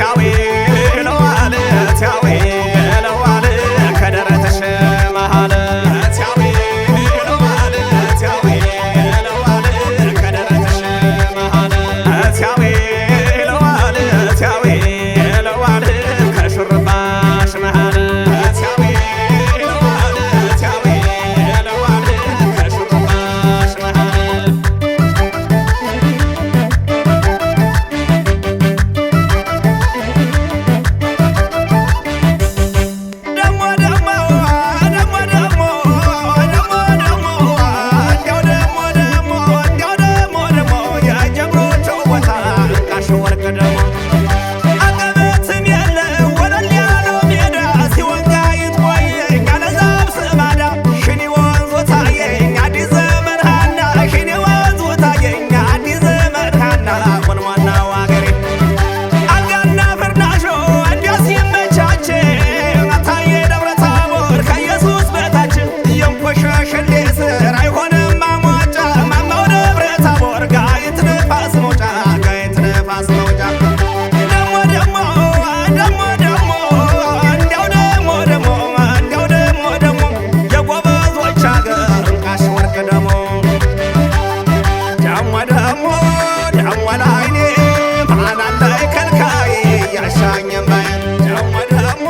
እትያዌ ለዋል እትያዌ ለዋል ከደረትሽ መሃል እትያዌ ለዋል እትያዌ ለዋል ከደረትሽ መሃል እትያዌ ለዋል እትያዌ ለዋል ከሹርባሽ መሃል እትያዌ ለዋል እትያዌ ለዋል ከሹርባሽ መሃል። ደሞ ደሞ ደሞ ደሞ ደሞ ደሞ እንዲያው ደሞ ደሞ እንዲያው ደሞ ደሞ የጀግኖቹ ቦታ እንቃሽ ወርቅ ደሞ አቀበትም የለ ወለል ያለው ሜዳ ሲወጋ ይትቆየኝ አለዛም ስማዳ ሽኒ ወንዙ ታየኝ አዲስ ዘመን ሃና ሽኒ ወንዙ ታየኝ አዲስ ዘመን ሃና ቆንሟናው አገሬ አልጋና ፍርናሾ እንዲያ ሲመቻች አታዬ ደብረ ታቦር ከኢየሱስ በታች የንኮሻሸሌ ስር አይሆንም ማሟጫ ማማው ደብረ ታቦር ጋይት ንፋስ መውጫ ጋይት ንፋስ መውጫ ደሞ ደሞ ደሞ ደሞ እንዲያው ደሞ ደሞ እንዲያው ደሞ ደሞ የጎበዞች አገር እንቃሽ ወርቅ ደሞ ደሞ ደሞ ደሞ ላይኔ ማን አለኝ ከልካይ ያሻኝ ባይ ደሞ ደሞ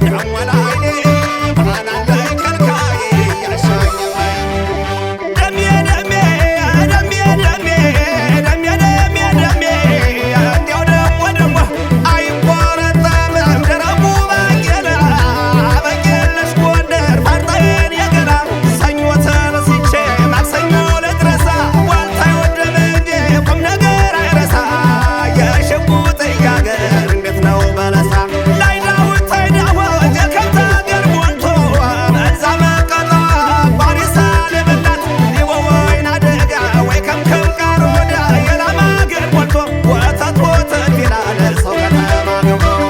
ደሞ ላይኔ ማን አለኝ ከልካይ ያሻኝ ባይ ደሜ ደሜ ደሜ ደሜ ደሜ ደሜ ደሜ እንዲያው ደሞ ደሞ አይቆረጠምም ደረቁ ባቄላ በቄለሽ ጎንደር ፈርጠን የገላ ሰኞ ተነስቼ ማክሰኞ ልድረሳ ዋልታ አይወድም እንጂ ቁም ነገር አይረሳ የሽጉጥ አገር እንዴት ነው በለሳ ላይ ዳዊት ታይ ዳዊት የከብት አገር ሞልቶ በዛ መቀጣ ቋሪሳ ልብላት ሊወወይና ደጋ ወይ ከምከም ቃሮዳ የላም አገር ሞልቶ ወተት ወተት ይላል ሰው ከተማ ገብቶ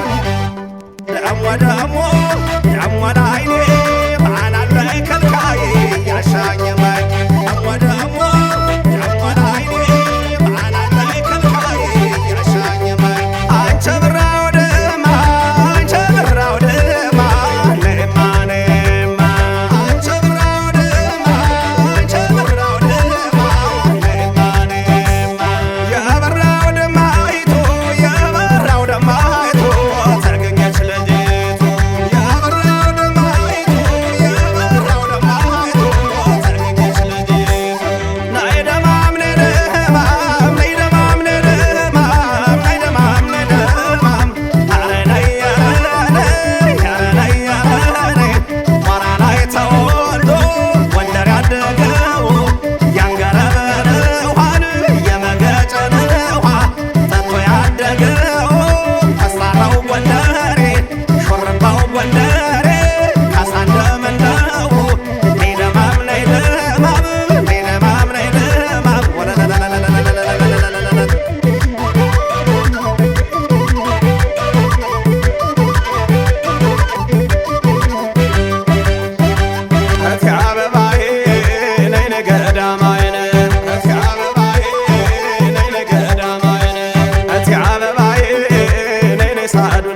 ደሞ ደሞ ደሞ ላይኔ ማን አለኝ ከልካይ ያሻኝ ማይ ደሞ ደሞ ደሞ ላይኔ ማን አለኝ ከልካይ ያሻኝ ማይ አንቸ ብራው ደማ አንቸ ብራው ደማ ነማ ነማ አንቸ ብራው ደማ አንቸ ብራው ደማ ነማ ነማ የበራው ደማይቱ የበራው ደማይቱ ተገኘች ልጅቱ የበራው ደማይቱ የበራው ደማይቱ ተገኘች ልጅቱ ናይ ደማም ነይ ደማም ነይ ደማም ነይ ደማም ነይ ደማም ነይ ደማም ኧረ ነይ ኧረ ነይ ኧረ ነይ ኧረ ነይ ቋራ ላይ ተወልዶ ጎንደር ያደገው ያንገረበን ውሃን የመገጨን ውሃ ጠጥቶ ያደገው ከሳራው ጎንደሬ ሾርባው ጎንደሬ ካሳ እንደምነው ነይ ደማም ነይ ደማም ነይ ደማም ነይ ደማም ወለለለለለለለለለለለለ። እቴ አበባዬ ነይ ነይ ገዳማዬ እቴ አበባዬ ነይ ነይ ገዳማዬ እቴ አበባዬ ነይ ነይ ሳዱላ